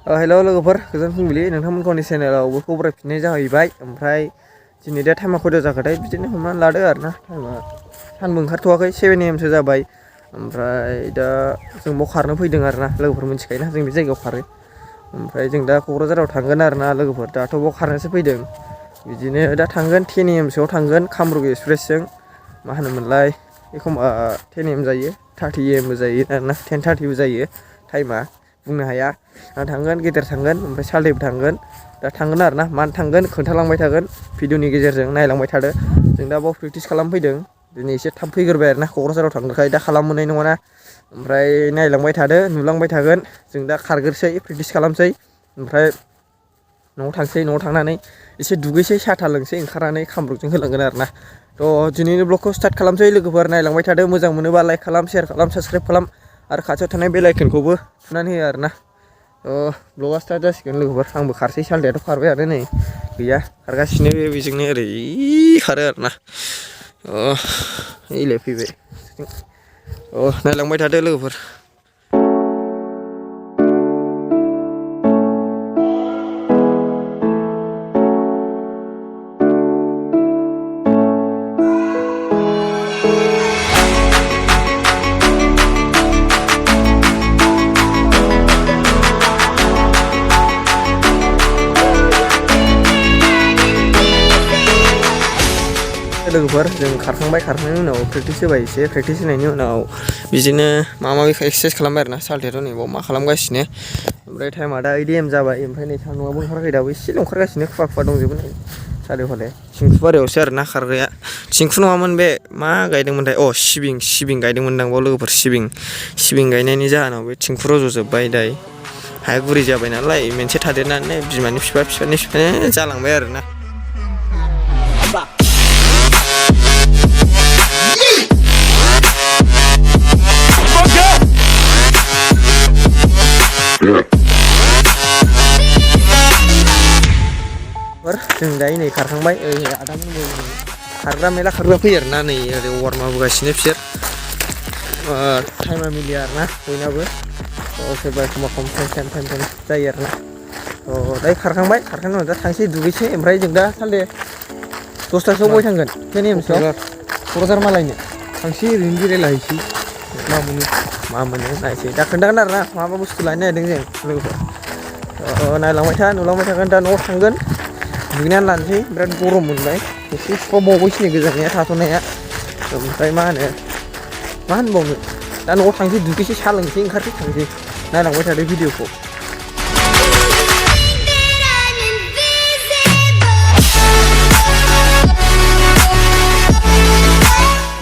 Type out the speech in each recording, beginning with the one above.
हेल' लोगोफोर गोजोन फुंबिलि नोंथांमोनखौ आंनि चेनेलावबो खबर फिननाय जाहैबाय ओमफ्राय दिनै दा टाइमा खयथा जाखाथाय बिदिनो हमनानै लादो आरोना टाइमा सानबो ओंखारथ'वाखै 7 AM सो जाबाय ओमफ्राय दा जों बाव खारनो फैदों आरोना लोगोफोर मिथिखायोना जों बे जायगायाव खारो ओमफ्राय जों दा क'क्राझाराव थांगोन आरोना लोगोफोर दाथ' बाव खारनोसो फैदों बिदिनो दा थांगोन 10 AM सोआव थांगोन कामरुप एक्सप्रेसजों मा होनोमोनलाय एखमबा 10 AM जायो 30 AM बो जायो आरोना 10:30 बो जायो टाइमा बुंनो हाया आं थांगोन गेदेर थांगोन ओमफ्राय सालथेबो थांगोन दा थांगोन आरोना मानो थांगोन खोन्थालांबाय थागोन भिडिअनि गेजेरजों नायलांबाय थादो जों दा बाव प्रेक्टिस खालामफैदों दिनै एसे थाब फैग्रोबाय आरोना क'क्राझाराव थांनोखाय दा खालाम मोननाय नङाना ओमफ्राय नायलांबाय थादो नुलांबाय थागोन जों दा खारग्रोसै प्रेक्टिस खालामसै ओमफ्राय न'आव थांसै न'आव थांनानै एसे दुगैसै साथा लोंसै ओंखारनानै कामरुपजों होलांगोन आरोना थ' दिनैनि ब्लगखौ स्टार्ट खालामसै लोगोफोर नायलांबाय थादो मोजां मोनोबा लाइक खालाम शेयार खालाम साबसक्राइब खालाम आरो खाथियाव थानाय बेल आइकनखौबो थुनानै हो आरोना ब्लगआ स्टार्ट जासिगोन लोगोफोर आंबो खारसै सालथेयाथ' खारबाय आरो नै गैया खारगासिनो बेजोंनो ओरै खारो आरोना इलाय फैबाय नायलांबाय थादो लोगोफोर लोगोफोर जों खारखांबाय खारखांनायनि उनाव प्रेक्टिस होबाय एसे प्रेक्टिस होनायनि उनाव बिदिनो माबा माबि एक्सारसाइस खालामबाय आरोना सालथेयाथ' नै बाव मा खालामगासिनो ओमफ्राय टाइमा दा 8 AM जाबाय ओमफ्राय नै सान्दुंआबो ओंखाराखै दाबो एसेल' ओंखारगासिनो खुवा खुवा दंजोबो नै सारिय'फाले थिंखु बारियावसो आरोना खारग्राया थिंखु नङामोन बे मा गायदोंमोनथाय सिबिं गायदोंमोनदां बाव लोगोफोर सिबिं गायनायनि जाहोनाव बे थिंखु रज'जोब्बाय दाय हाया गुरै जाबाय नालाय मोनसे थादेरनानै बिमानि बिफानि जालांबाय आरोना जों दायो नै खारखांबाय आदामोनबो खारग्रा मेला खारग्रा फैयो आरोना नै ओरै वार्म आप होगासिनो बिसोर टाइमा मिलिया आरोना बयनाबो सोरबा एखमबा खम टाइम जायो आरोना दायो खारखांनायनि उनाव दा थांसै दुगैसै ओमफ्राय जों दा सानदे 10थासोआव बहाय थांगोन 10 AM सोआव क'क्राझार मालायनो थांसै ओरैनो बेरायलाहैसै मा मोनो नायसै दा खोन्थागोन आरोना मा बुस्थु लायनो नागिरदों जों लोगोफोर नायलांबाय था नुलांबाय थागोन दा न'आव थांगोन दुगैनानै लानोसै बिराद गरम मोनबाय एसे सुखुबावबायसो गोजांनाया थाथ'नाया ओमफ्राय मा होनबावनो दा न'आव थांसै दुगैसै साहा लोंसै ओंखारसै थांसै नायलांबाय थादो भिडिअखौ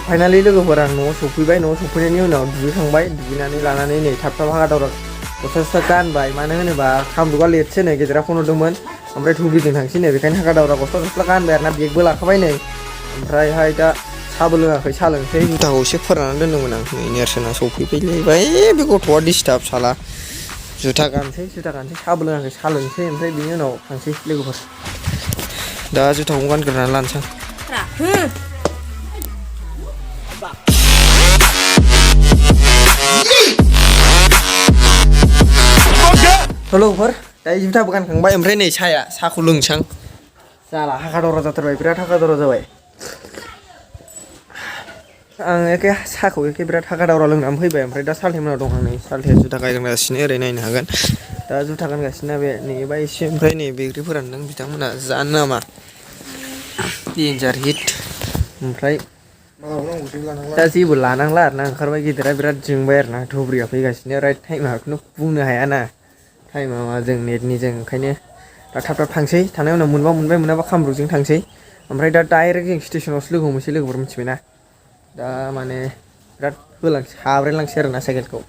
फाइनालि लोगोफोर आं न'आव सफैबाय न'आव सफैनायनि उनाव दुगैखांबाय दुगैनानै लानानै नै थाब हागा दावरा गस्ला गानबाय मानो होनोबा कामरुपआ लेटसो नै गेदेरा फन हरदोंमोन ओमफ्राय धुबुरिजों थांसै नै बेखायनो हागा दावरा गस्ला गानबाय आरोना बेगबो लाखाबाय नै ओमफ्रायहाय दा साहाबो लोङाखै साहा लोंसै जुथाखौ एसे फोराननानै दोनदोंमोन आं नै नेरसोना सफैबायलायबाय बे गथ'आ डिस्टार्ब साला जुथा गानसै साहाबो लोङाखै साहा लोंसै ओमफ्राय बिनि उनाव थांसै लोगोफोर दा जुथाखौ गानग्रोनानै लानोसै लोगोफोर दायो जुथाबो गानखांबाय ओमफ्राय नै साहाखौ लोंसां जाला हागा दावरा जाथारबाय बिराद हागा दावरा जाबाय आं साहाखौ बिराद हागा दावरा लोंनानै फैबाय ओमफ्राय दा सालथेमोनाव दं आं नै सालथेया जुथा गानगासिनो ओरै नायनो हागोन दा जुथा गानगासिनो बे नेबाय एसे ओमफ्राय नै बैग्रि फोरानदों बिथांमोना जानो नामा डेन्जार हिट ओमफ्राय दा जेबो लानांला आरोना ओंखारबाय गेदेरा बिराद जोंबाय आरोना धुबुरिया फैगासिनो राइट टाइमखौनो बुंनो हायाना टाइमा जों नेटनि जों ओंखायनो दा थाब थांसै थांनाय उनाव मोनबा मोनबाय मोनाबा कामरुपजों थांसै ओमफ्राय दा डाइरेक्ट जों स्टेसनावसो लोगो हमनोसै लोगोफोर मिथिबायना दा माने बिराद साब्रायलांसै आरोना साइकेलखौ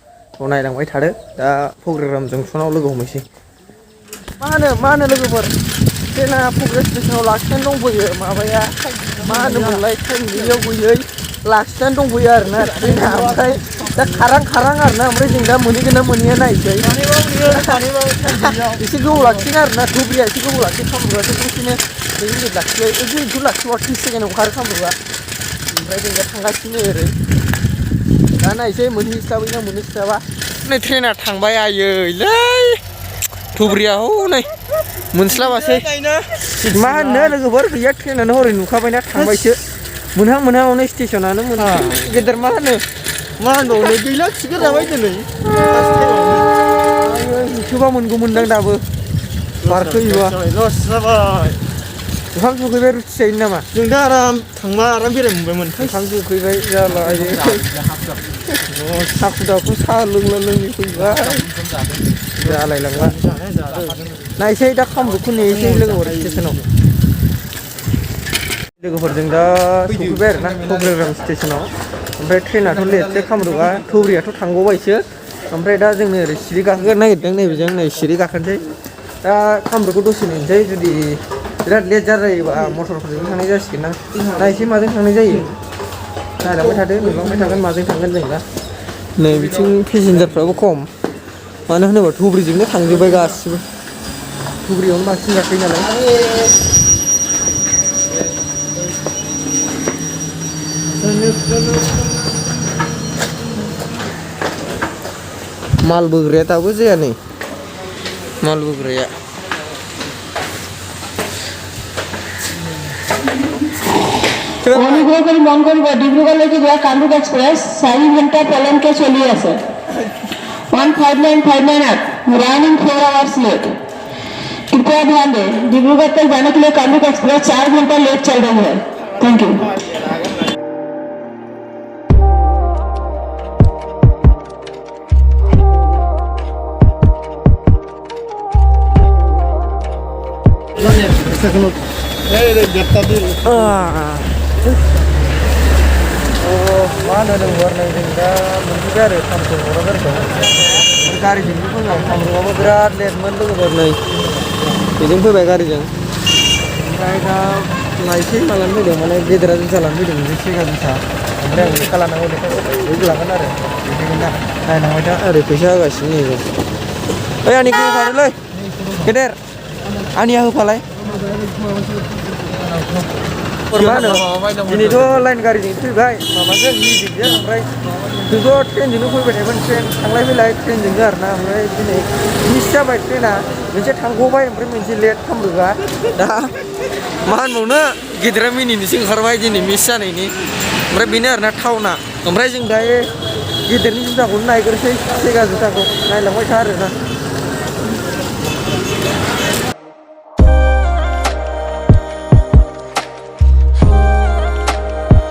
नायलांबाय थादो दा प्रग्राम जंसनाव लोगो हमनोसै मा होनो लोगोफोर ट्रेना प्रग्रेस स्टेसनाव लाखिनानै दंफैयो माबाया मा होनोमोनलाय टाइम गैयै लाखिनानै दंफैयो आरोना ट्रेना ओमफ्राय दा खारां आरोना ओमफ्राय जों दा मोनहैगोन ना मोनहैया नायसै एसे गोबाव लाखिगोन आरोना धुबुरिया एसे गोबाव लाखियो कामरुपआथ' दसेनो लाखिबाय बिदिथ' लाखिबावा 30 सेकेन्डआव ओंखारो कामरुपआ ओमफ्राय जों दा थांगासिनो ओरै दा नायसै मोनहैस्लाबै ना मोनहैस्लाबा नै ट्रेना थांबाय आयैलै धुबुरिया हनै मोनस्लाबासै मा होननो लोगोफोर गैया ट्रेनानो हरै नुखाबायना थांबायसो मोनहां मोनहांआवनो स्टेसनानो गेदेर मा होनो मा होनबावनो गैला खिगोर जाबाय दिनै सोबा मोनगौमोनदां दाबो बारखो इउआ लस जाबाय ओंखाम सौखैबाय रुथि जायो नामा जों दा आराम थांबा आराम बेराय मोनबायमोन ओंखाम सौखैबाय जाला साखु दाखु साहा लोंला लोंलि फैबाय जालायलांला नायसै दा खामरुखौ नेसै लोगोफोर स्टेसनाव लोगोफोरजों दा सौफैबाय आरोना क'क्राझार स्टेसनाव ओमफ्राय ट्रेनाथ' लेटसो कामरुपआ धुबुरियाथ' थांग'बायसो ओमफ्राय दा जोंनो ओरै सिरि गाखोनो नागिरदों नैबेजों नै सिरि गाखोनोसै दा कामरुपखौ दसे नेनोसै जुदि बिराद लेट जायोबा मटरफोरजों थांनाय जासिगोन ना नायसै माजों थांनाय जायो नायलांबाय थादो नुलांबाय थागोन माजों थांगोन जों दा नै बिथिं पेसेन्जारफ्राबो खम मानो होनोबा धुबुरिजोंनो थांजोब्बाय गासिबो धुबुरियावनो बांसिन गाखोयो नालाय माल बोग्राया दाबो जाया नै माल बोग्राया অনুগ্রহ করে মন করব ডিব্রুগড়লৈকে যোৱা কামৰূপ এক্সপ্ৰেছ 4 ঘণ্টা পলমকে চলি আছে 15959 रानिंग 4 आवर्स लेट कृपया ध्यान दें डिब्रूगढ़ तक जाने के लिए कामरूप एक्सप्रेस 4 घंटा लेट चल रही है थैंक यू मा होनो लोगोफोर नै जों दा मोनफैबाय आरो कामरुप क'क्राझारखौ गारिजोंबो फैबाय कामरुपआबो बिराद लेटमोन लोगोफोर नै बेजों फैबाय गारिजों ओमफ्राय दा नायसै मा लानो फैदों माने गेदेरा जुथा लानो फैदों मोनसे सेगा जुथा ओमफ्राय आं लेखा लानांगौ लेखा लागोन आरो बेखायनो दा नायलांबाय दा ओरै फैसा होगासिनो नै ओइ आंनिखौ होफादोलै गेदेर आंनिया होफालाय मा होनो दिनैथ' लाइन गारिजों फैबाय माबाजों मिउजिकजों ओमफ्राय जोंथ' ट्रेनजोंनो फैबाय थायोमोन ट्रेन थांलाय फैलाय ट्रेनजोंनो आरोना ओमफ्राय दिनै मिस जाबाय ट्रेना मोनसे थांग'बाय ओमफ्राय मोनसे लेट खालामदोंबा दा मा होनबावनो गेदेरा मिनिनोसो ओंखारबाय दिनै मिस जानायनि ओमफ्राय बेनो आरोना टाउना ओमफ्राय जों दायो गेदेरनि जुथाखौनो नायग्रोसै सेगा जुथाखौ नायलांबाय था आरोना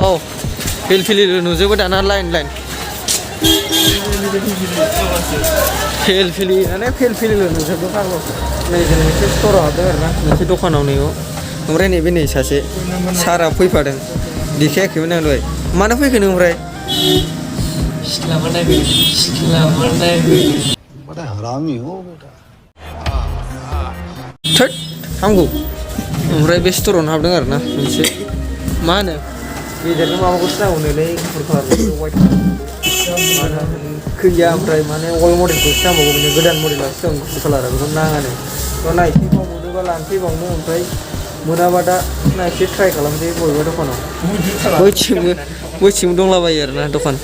औ फिलफिलि नुजोबो दाना लाइन फिलफिलि माने फिलफिलिल' नुजोबो फाग्ला नै जों मोनसे स्ट'राव हाबदों आरोना मोनसे दखानाव नैयाव ओमफ्राय नैबे नै सासे सारा फैफादों देखायाखैमोन आं दहाय मानो फैखो नों ओमफ्राय थोद हामगौ ओमफ्राय बे स्ट'रावनो हाबदों आरोना मोनसे मा होनो गेदेरनि माबाखौसो नांगौनोलै गुफुर कालारखौ वाइट गैया ओमफ्राय माने अल्ड मडेलखौसो नांबावगौ माने गोदान मडेलासो दं गुफुर कालारा बेखौ नाङानो थ' नायसै बाव मोनोबा लानोसै बावनो ओमफ्राय मोनाबा दा नायसै ट्राइ खालामसै बबेबा दखानाव बैथिंबो दंलाबायो आरोना दखान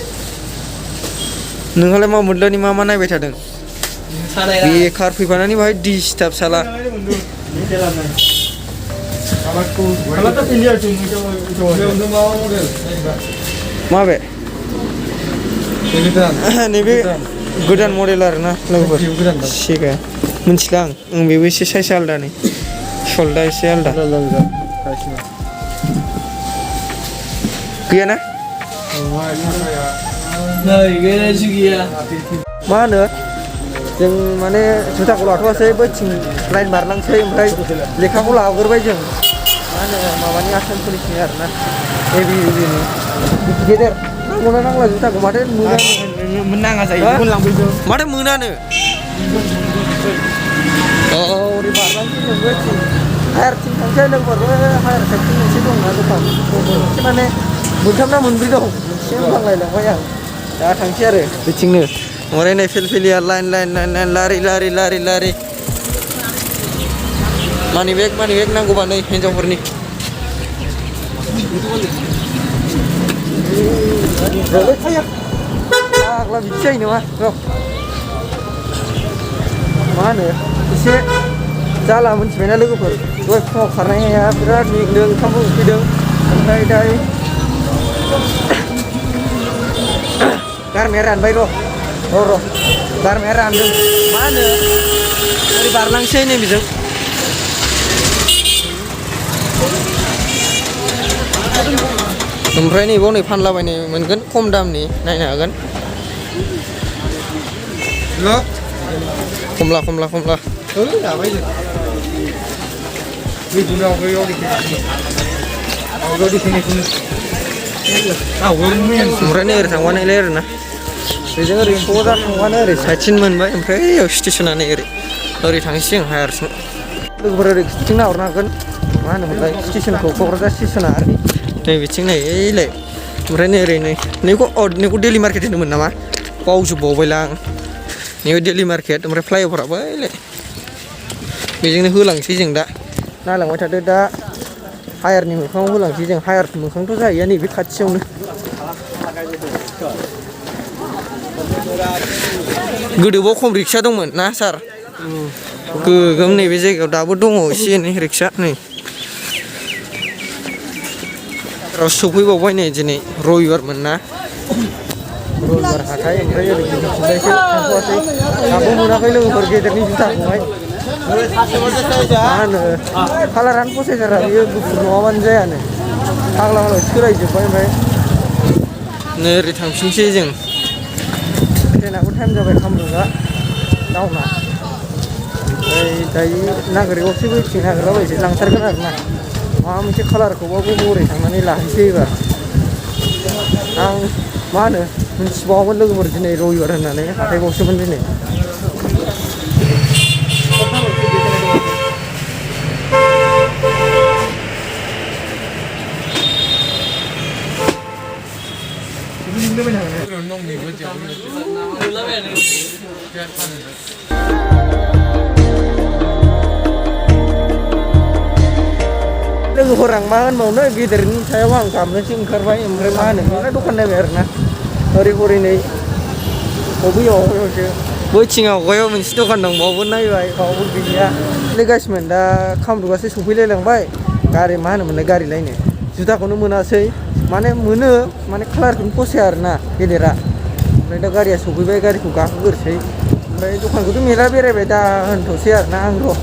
नोंहालाय मा मोदलानि मा नायबाय थादों बेखार फैफानानै बाहाय डिस्टार्ब साला माबे नैबे गोदान मडेल आरोना लोगोफोर सेगा मिथिला आं बेबो एसे साइज आलदा नै सल्दा एसे आलदा गैया ना मा होनो जों माने जुथाखौ लाथ'वासै बैथिं लाइन बारलांसै ओमफ्राय लेखाखौ लाग्रोबाय जों मा होनो माबानि आसाम पुलिसनि आरोना एबिनि गेदेर नांगौना नांला जुथाखौ माथो मोनानो नाङा जायो लांफैदो माथो मोनानो ओरै बारलांसै जों बैथिं हायारथिं थांसै लोगोफोर हायार साइडथिं मोनसे दंना दखान मोनसे माने मोनथाम ना मोनब्रै दं मोनसे होनलांलायलांबाय आं दा थांसै आरो बिथिंनो ओमफ्राय नै फिलफिलिया लाइन लारि मानि बेग नांगौबा नै हिन्जावफोरनि फाग्ला बिदि जायो नामा र' मा होनो एसे जाला मोनथिबायना लोगोफोर दहाय फुङाव खारनाय हाया बिराद मेंदों ओंखामबो उखैदों ओमफ्राय दायो गारमाया रानबाय र' गारमाया रानदों मा होनो ओरै बारलांसै नै बेजों ओमफ्राय नैबाव नै फानलाबायनाय मोनगोन खम दामनि नायनो हागोन खमला जाबाय जों गोदोनि आवगायाव देखायनायखौनो ओमफ्राय नै ओरै थांबानायलाय आरोना बेजों ओरै सजा थांबानो ओरै साइडसिन मोनबाय ओमफ्राय याव स्टेसना नै ओरै थांसिगोन हायारसिं लोगोफोर ओरै खिथिं नाहरनो हागोन मा होनोमोनलाय स्टेसनखौ क'क्राझार स्टेसना ओरै नै बिथिं नै ओइलाय ओमफ्राय नै ओरै नैखौ डेलि मार्केट होनोमोन नामा बावजोबबावबायलां नैबे डेलि मार्केट ओमफ्राय फ्लाइअभाराबो ओइलाय बेजोंनो होलांसै जों दा नायलांबाय थादो दा हायारनि मोखाङाव होलांसै जों हायार मोखांथ' जाहैया नैबे खाथियावनो गोदोबाव खम रिक्सा दंमोन ना सार गोगोम नैबे जायगायाव दाबो दङ एसे एनै रिक्सा नै सफैबावबाय नै दिनै रबिबारमोन ना रबिबार हाथाय ओमफ्राय ओरै गिदिंफिनबायसो थांथ'वासै दाबो मोनाखै लोगोफोर गेदेरनि जुथाखौहाय मा होनो कालारानो फसायथारा बेयो गुफुर नङाबानो जायानो फाग्ला फाग्ला सोलायजोब्बाय ओमफ्राय नै ओरै थांफिनसै जों ट्रेनाबो टाइम जाबाय खामरुगा दाउना ओमफ्राय दायो नागिरबावसै बैथिं नागिरलाबायसै लांथारगोन आरो ना माबा मोनसे कालारखौबाबो हरै थांनानै लाहैसै एबार आं मा होनो मिन्थिबावामोन लोगोफोर दिनै रबिबार होननानै हाथायबावसोमोन दिनै लोगोफोर आं मा होनबावनो गेदेरनि सायाव आं गाबनोसो ओंखारबाय ओमफ्राय मा होनो मेरला दखान नायबाय आरो ना ओरै हरै नै बबेयावसो बैथिं आवगायाव मोनसे दखान दं बावबो नायबाय बावबो गैया लोगोसेमोन दा खामरुगासो सफैलायलांबाय गारि मा होनोमोनलाय गारि लायनो जुथाखौनो मोनासै माने मोनो माने कालारखौनो फसाया आरो ना गेदेरा ओमफ्राय दा गारिया सफैबाय गारिखौ गाखोगोरसै ओमफ्राय दखानखौथ' मेरला बेरायबाय दा होनथ'सै आरो ना आं र'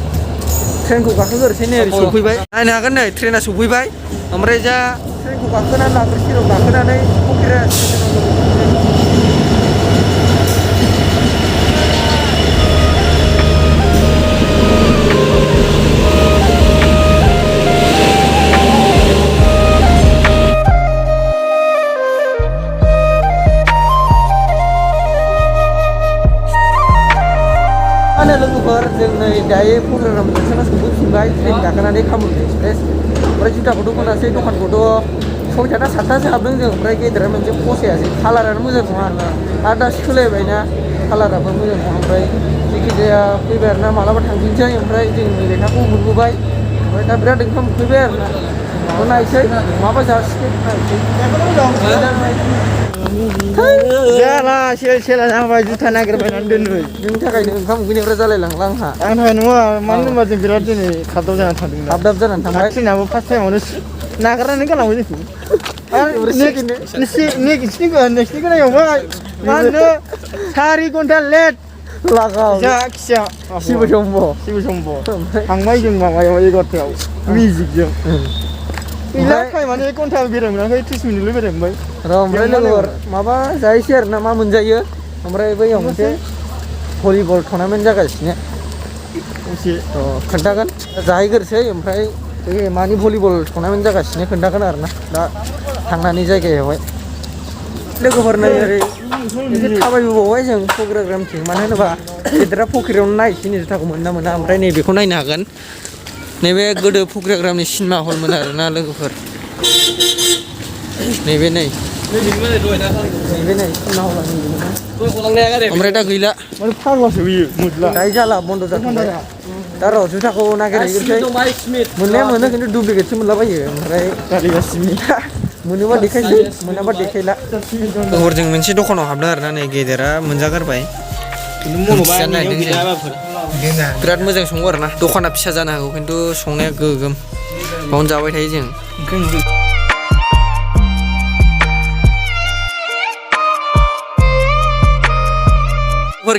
ट्रेनखौ गाखोगोरसै नै ओरै सफैबाय नायनो हागोन नै ट्रेना सफैबाय ओमफ्राय जा ट्रेनखौ गाखोनानै लाग्रोसै र' गाखोनानै फकिरा स्टेसनाव लोगोफोर जों नै दायो प्रग्राम जंक्सनाव सफैफिनबाय ट्रेन गाखोनानै कामरुप एक्सप्रेस ओमफ्राय जुथाखौथ' मोनासै दखानखौथ' 6टा ना 7टासो हाबदों जों ओमफ्राय गेदेरा मोनसे फसायासै कालारानो मोजां नङा आरो दा सोलायबायना कालाराबो मोजां नङा ओमफ्राय जायखिजाया फैबाय आरो ना मालाबा थांफिनसै ओमफ्राय जों लेखाखौ मोनबोबाय ओमफ्राय दा बिराद ओंखाम उखैबाय आरो ना नायसै माबा जासिगोन जाला सेला जाबाय जुथा नागिरबायनानै दोनबाय बिनि थाखायनो ओंखाम उखैनायफ्रा जालायलांला आंहा आंनि थाखाय नङा मानो होनबा जों बिराद दिनै खाबदाब जानानै थांदों खाबदाब जानानै थांबाय ट्रेनाबो फार्स्ट टाइमावनो नागारनानै गालांबाय जोंखौ नोंसिनि गोनांयावबाय मा होनो 4 घन्टा लेट लागाव जाखिया सिबो समब थांबाय जों माबायाव 11टायाव मिउजिकजों गैला टाइमानो 1 घन्टा बेराय मोनाखै 30 मिनिटल' बेराय मोनबाय र' ओमफ्राय लोगोफोर माबा जाहैसै आरो ना मा मोनजायो ओमफ्राय बैयाव मोनसे भलिबल टुर्नामेन्ट जागासिनो एसे खोन्थागोन जाहैग्रोसै ओमफ्राय बे मानि भलिबल टुर्नामेन्ट जागासिनो खोन्थागोन आरो ना दा थांनानै जायगायावहाय लोगोफोर नै ओरै एसे थाबायबोबावबाय जों फग्राग्रामथिं मानो होनोबा गेदेरा फख्रियावनो नायसै जुथाखौ मोना मोना ओमफ्राय नैबेखौ नायनो हागोन नैबे गोदो फग्राग्रामनि सिनेमा हलमोन आरोना लोगोफोर नैबे नै सिनेमा हला ओमफ्राय दा गैला माने फाग्लासो बियो मुदला दायो जाला बन्द' जाथ'बाय दा र' जुथाखौ नागिरहैग्रोसै मोननाया मोनो खिन्थु दुप्लिकेटसो मोनलाबायो ओमफ्राय मोनोबा देखायसै मोनाबा देखायला जों मोनसे दखानाव हाबदों आरोना नै गेदेरा मोनजागारबाय नायदों बिराद मोजां सङो आरो ना दखाना फिसा जानो हागौ खिन्थु संनाया गोगोम बावनो जाबाय थायो जों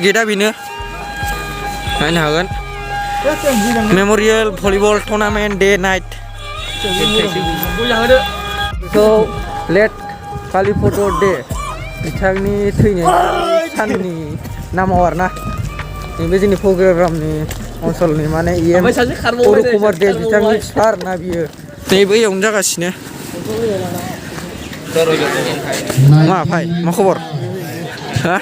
गेटआ बेनो नायनो हागोन memorial volleyball tournament day night बेखौ लेट कालिफर्ट डे बिथांनि थैनाय साननि नामाव आरोना नैबे जोंनि प्रग्रामनि ओनसोलनि माने EM अरुण कुमार दे बिथांनि बिफा आरोना बियो नै बैयावनो जागासिनो मा भाइ मा खबर हा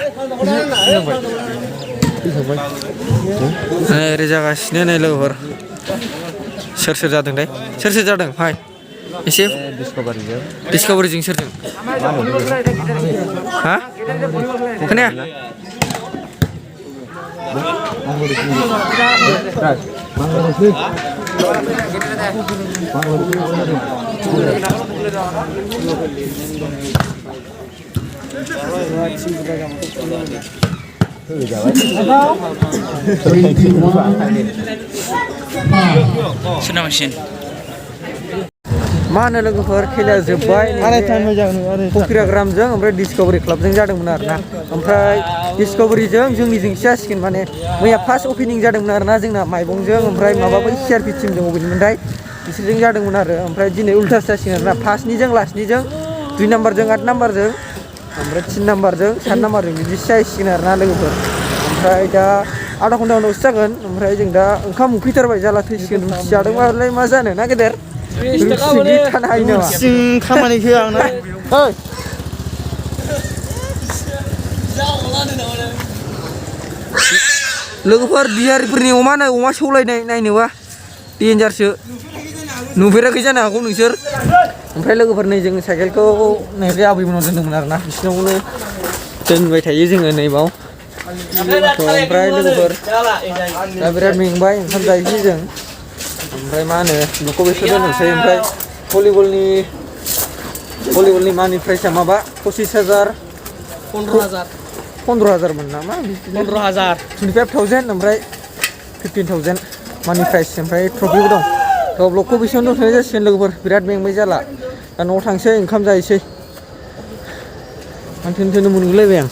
ओरै जागासिनो नै लोगोफोर सोर सोर जादोंथाय सोर सोर जादों भाइ एसे डिसकभारिजों सोरजों हा खोनाया मा होनो लोगोफोर खेलाया जोब्बाय फकिराग्रामजों ओमफ्राय डिसकभारि क्लाबजों जादोंमोन आरोना ओमफ्राय डिसकभारिजों जोंनिजोंसो जासिगोन माने मैया फार्स्ट अपेनिं जादोंमोन आरोना जोंना माइबंजों ओमफ्राय माबाबो CRP टिमजों अबेनिमोनथाय बिसोरजों जादोंमोन आरो ओमफ्राय दिनै उल्टासो जासिगोन आरोना फार्स्टनिजों लास्टनिजों 2 नाम्बारजों 8 नाम्बारजों ओमफ्राय 3 नाम्बारजों 7 नाम्बारजों बिदिसो जाहैसिगोन आरोना लोगोफोर ओमफ्राय दा आधा घन्टा उनावसो जागोन ओमफ्राय जों दा ओंखाम उखैथारबाय जाला थैसिगोन रुथि जादोंबालाय मा जानो ना गेदेर रुथि थानो हायो नामा खामानि होआ आंना ओइ लोगोफोर बिहारिफोरनि अमा सौलायनाय नायनोबा डेन्जारसो नुफेराखै जानो हागौ नोंसोर ओमफ्राय लोगोफोर नै जों साइकेलखौ नै बे आबैमोनाव दोनदोंमोन आरोना बिसिनावनो दोनबाय थायो जोङो नैबाव ओमफ्राय लोगोफोर दा बिराद मेंबाय ओंखाम जायोसै जों ओमफ्राय मा होनो न'खौ बेसोर दोननोसै ओमफ्राय भलिबलनि मानि प्राइसआ माबा 25,000 15,000 मोन नामा 15,000 25,000 ओमफ्राय 15,000 मानि प्राइस ओमफ्राय ट्रफिबो दं थ' ब्लगखौ बेसेबां दोनथ'नाय जासिगोन लोगोफोर बिराद मेंबाय जाला दा न'आव थांसै ओंखाम जाहैसै आं थोनो मोनगुलायबाय आं